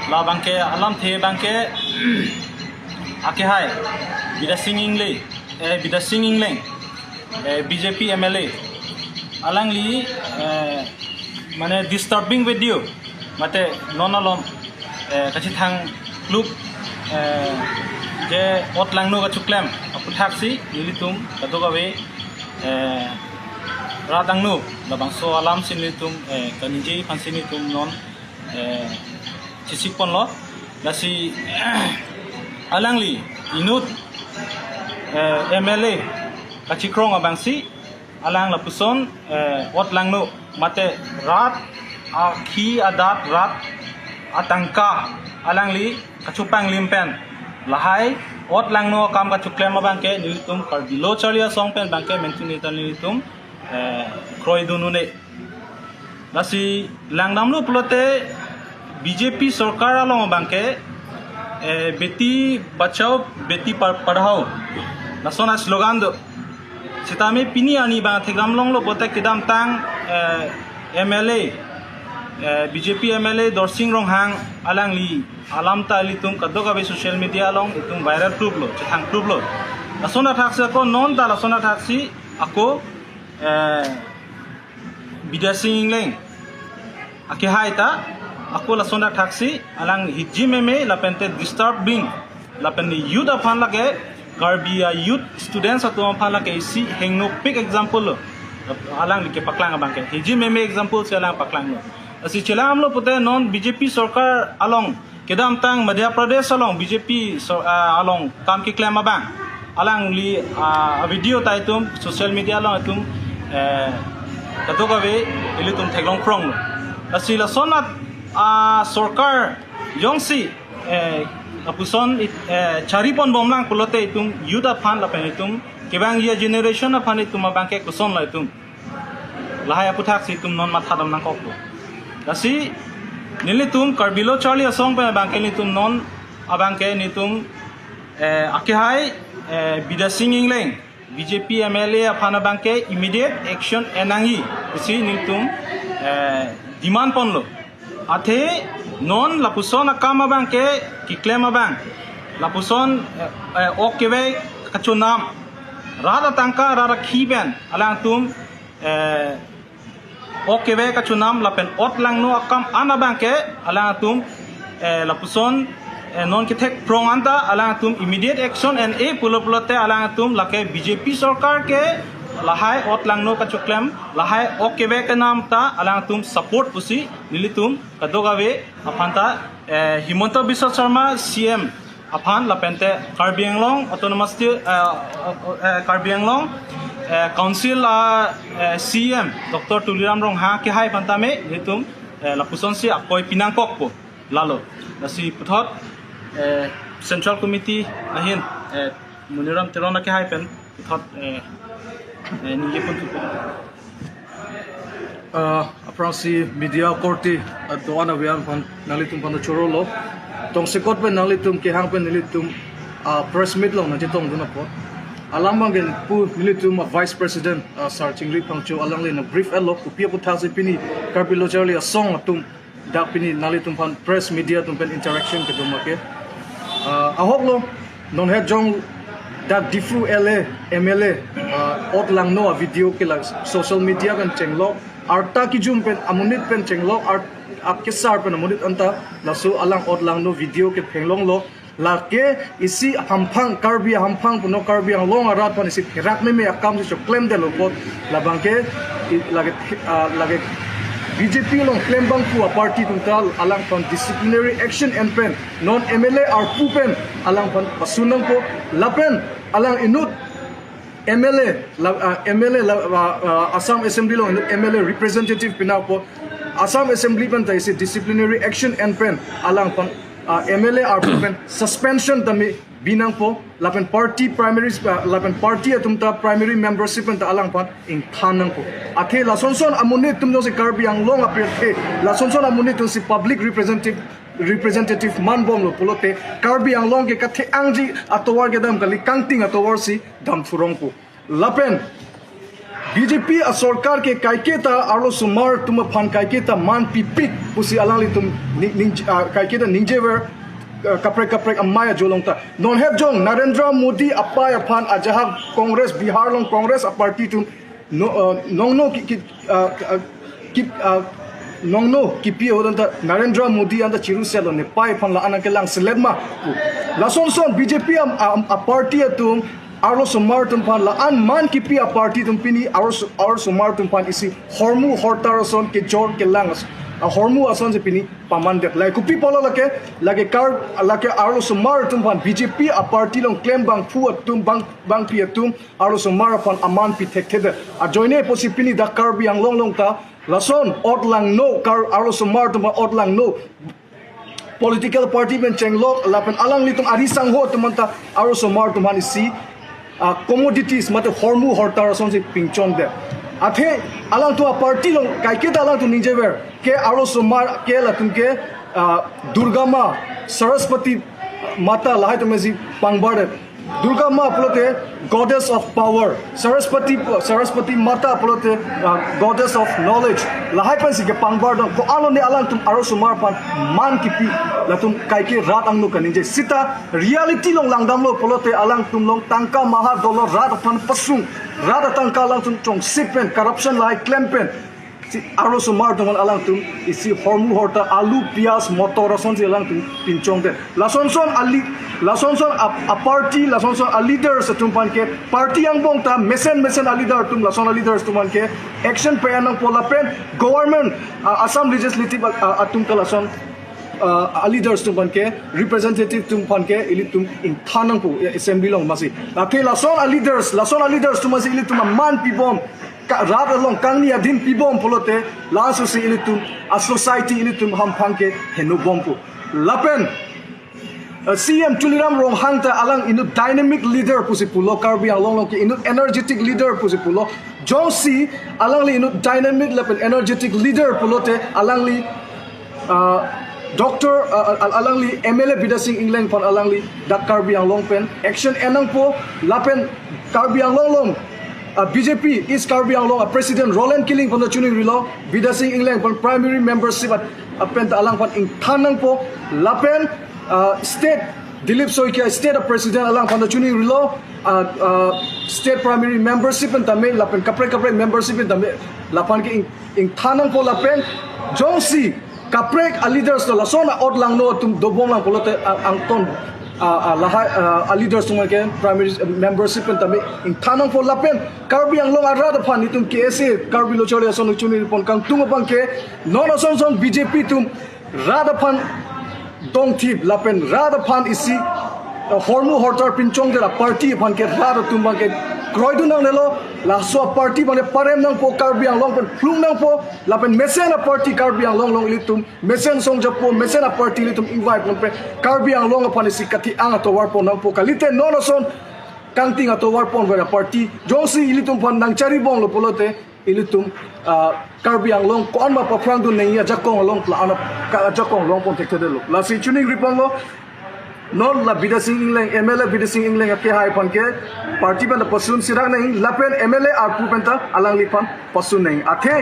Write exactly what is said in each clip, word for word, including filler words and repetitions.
Labangke alamthe abangke akehai Bidya Sing Engleng, eh, Bidya Sing Engleng, eh, B J P M L A. Alangli, eh, mane disturbing video mate non alom, eh, kachethang kluk, eh, je ot langno kachoklem aphuthaksi nelitum kadokave, eh, rat angno labangso alamsi nelitum, eh, kaningje aphansi nelitum non, eh, chesik ponlo. Lasi alangli inut, eh, M L A kachikrong abangsi alang lapuson, eh, ot langno mate rat akhi adat, rat atangka alangli kachopanglim pen lahai ot langno akam kachoklem abangke nelitum Karbi Lo Charli Asong pen abangke mentu neta nelitum, eh, kroidun un-e. Lasi langdamlo pulote B J P sorkar along abangke, eh, Beti Bachao, Beti Pa-, Padhao lason a-slogan do. Sitame pini arni abang thekdam longlo pulote kedamtang, eh, M L A, eh, B J P M L A Dorsing Ronghang alangli alam ta ilitum kadokave social media along itum viral kluplo, chethang kluplo. Lason athaksi ako non ta lason athaksi ako, eh, Bidya Sing Engleng akehai ta ako lason athaksi alang hiji meme lapente disturbing lapen youth aphan lake Karbi a-youth students atum aphan lake isi hengnopik example lo. Alangli kepaklang abangke hiji meme example si alang paklanglo. Lasi chelang amlo pute non B J P sorkar along kedamtang Madhya Pradesh along B J P so, ah, along kam keklem abang alangli, ah, video ta itum social media along itum, eh, kadokave ilitum theklong kronglo. Lasi lason at, ah, sorkar jongsi, eh, lapuson it-, eh, chari ponbomlang pulote itum youth aphan lapen itum kevangji a-generation aphan itum abangke kosonlo itum lahai aphuthaksi itum non mathadam nangkokpo. Lasi nelitum Karbi Lo Charli Asong pen abangke nelitum non abangke nelitum, eh, akehai, eh, Bidya Sing Engleng B J P M L A aphan abangke immediate action en nangji pusi nelitum, eh, demand ponlo. Athe non lapuson akam abangke keklem abang lapuson, eh, eh, ok kevek kachonam, rat atangka rat akhi pen alangtum, eh, ok kevek kachonam lapen ot langno akam an abangke alangtum, eh, lapuson, eh, non kethek prong anta alangtum immediate action en-e pulo pulote alangtum lake B J P sorkar ke lahai ot langno kachoklem lahai ok kevek kenam ta alangtum support pusi nelitum kadokave aphan ta, eh, Himanta Biswa Sarma C M aphan lapente Karbi Anglong Autonomous State, eh, eh, Karbi Anglong, eh, Council, ah, eh, C M Doctor Tuliram Ronghang akehai aphan tame nelitum, eh, lapusonsi akoi pinangkokpo lalo. Lasi puthot, eh, Central Committee ahin, eh, Moniram Teron akehai pen puthot, eh, eh, ningje pon thupo. Ah, aphrangsi media korte, ah, do-an ave-an aphan nanglitum aphan chorolo. Tongsekot pen nanglitum kehang pen nelitum, ah, press meet along nangchetongdun apot alam abangke pu nelitum, ah, Vice President, ah, Sar Chingri Phangcho alangli nang brief etlo kopi aputhaksi pini Karbi Lo Charli Asong atum dak pini nanglitum aphan press media atum pen interaction kedo ma ke. Ah, ahoklo, non het jong dak Diphu L A, M L A, ah, ot langno a-video ke la social media pen chenglok, arta kijum pen amonit pen chenglok, art, akesar pen amonit anta laso alang ot langno video ke phenglonglo. Lake isi hamphang, Karbi hamphang puno Karbi Anglong arat aphan isi therak meme akam si choklemdetlo apot labangke i-, lake, ah, lake B J P along klembang pu a-party atum ta alangphan disciplinary action en pen non M L A arpu pen alangphan pasun nangpo lapen alang inut M L A la, ah, M L A la, ah, ah, Assam Assembly along inut M L A representative pinangpo, Assam Assembly pen ta isi disciplinary action en pen alangphan, ah, M L A arpu pen suspension tame binangpo, lapen party primaries, ah, lapen party atum ta primary membership pen ta alangphan ingthan nangpo. Athe lasonson amonit atum jongsi Karbi Anglong apirthe, lasonson amonit atumsi public representative, representative manbomlo pulote Karbi Anglong ke kathe-angji atovar kedam kali, kangting atovar si dam thurongpo. Lapen B J P asorkar ke kaiketa arlosomar atum aphan kaiketa man pipik pusi alanglitum ning, ning, ah, kaiketa ningjever, ah, kaprek kaprek amei ajo along ta. Non hep jong Narendra Modi apei aphan ajahak Congress, Bihar along Congress aparty atum no, ah, nongno ki, ki, ah, ah, ki, ah, nongno kipi ahut anta Narendra Modi anta chiru selo, nepei aphan la-an kelang selet ma pu. Lasonson B J P am, am, aparty atum arlosomar atum aphan la-an man kipi aparty atum pini arlos, arlosomar atum aphan isi hormu hortar ason kejor kelang as, ahormu asonsi pini pamandet. Lahai kopi pulo lake, lake kar, lake arlosomar atum aphan B J P aparty along klem bangphu atum, bang, bangpi atum arlosomar aphan aman pi thekthedet. Ajoine pusi pini dak Karbi Anglong along ta lason ot langno, kar arlosomar atum ot langno political party pen chenglok lapen alanglitum ari sangho atum anta arlosomar atum aphan isi, ah, commodities mate hormu hortar asonsi pinchongdet. Athe alangtum aparty along kaiketa alangtum ningjever ke arlosomar ke latum ke, ah, Durga Ma, Saraswati Mata lahai atum si pangbardet. Durga Ma pulote goddess of power. Saraswati, Saraswati Mata pulote, uh, goddess of knowledge. Lahai pensi kepangbar dong. Ko-an lone alangtum arlosomar aphan man kipi, latum kaike rat angno kaningje. Sita reality along langdamlo pulote alangtum along tangka maha dolo, rat aphan pasung. Rat atangka alangtum chongsip pen, corruption lahai klem pen si arlosomar atum aphan alangtum isi hormu hortar, alu, piyaj, motor asonsi alangtum pinchongdet. Lasonson ali, lasonson a, aparty, lasonson aleaders atum aphan ke party angbong ta mesen mesen aleader atum, lason aleaders atum aphan ke action pen nangpo lapen government, ah, Assam Legislative, ah, atum ta lason, ah, aleaders atum aphan ke, representative atum aphan ke ilitum ingthan nangpo, eh, assembly along masi. Athe lason aleaders, lason aleaders atum masi ilitum aman pibom, ka, rat along kangni adin pibom pulote, laso si ilitum asociety ilitum hamphang ke henobompo. Lapen, eh, C M Tuliram Ronghang ta alang inut dynamic leader pusi pulo, Karbi Anglong along ke inut energetic leader pusi pulo. Jongsi alangli inut dynamic lapen energetic leader pulote alangli, ah, Doctor, ah, ah, alangli M L A Bidya Sing Engleng aphan alangli dak Karbi Anglong pen action en nangpo lapen Karbi Anglong along, ah, B J P East Karbi Anglong a President Roland Killing aphan ta chiningrilo, Bidya Sing Engleng aphan primary membership at, apen ta alangphan ingthan nangpo lapen, ah, state Dilip Saikia state a President alangphan ta chiningrilo, ah, ah, state primary membership pen tame lapen kaprek kaprek membership pen tame laphan ke ing, ingthan nangpo lapen jongsi kaprek aleaders lo lason a-ot langno atum dobom lang pulote a, angton, ah, ah, lahai, ah, aleaders atum ke primary membership pen tame ingthan nangpo lapen Karbi Anglong arat aphan itum K S A Karbi Lo Charli Asong chunipon kangtung abang ke non asonson B J P atum rat aphan dongthip lapen rat aphan isi, eh, hormu hortar pinchongdet aparty aphan ke rat atum abang ke kroidun nangnelo, laso aparty abang ke parem nangpo, Karbi Anglong pen phlung nangpo lapen mesen aparty Karbi Anglong along ilitum mesen songjapo, mesen aparty ilitum ingvai ponpe, Karbi Anglong aphan isi kathi-ang atovar pon nangpo kalite non ason kangting atovar ponver aparty jongsi ilitum aphan nangcharibomlo pulote ilitum, ah, Karbi Anglong ko-an ma paphrangdun nangji ajakong along la-an ka ajakong longpon thekthedetlo. Lasi chiningriponlo, non la Bidya Sing Engleng, M L A Bidya Sing Engleng akehai aphan ke party pen ta pasun sirak nangji lapen M L A arpu pen ta alangliphan pasun nangji. Athe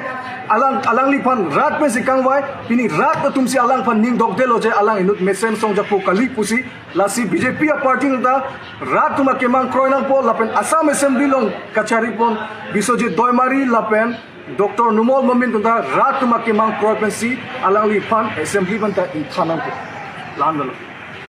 alang, alangliphan rat pensi kangvai, pini rat atumsi alangphan ning dokdetlo je alang inut mesen songjapo kali pusi. Lasi B J P aparty ta rat atum akemang kroi nangpo lapen Assam Assembly along kacharipon Biswajit Deumarti lapen Doctor Numal Momin atum ta rat atum akemang kroi pensi alangliphan Assembly pen ta ingthan nangpo. La-an lo.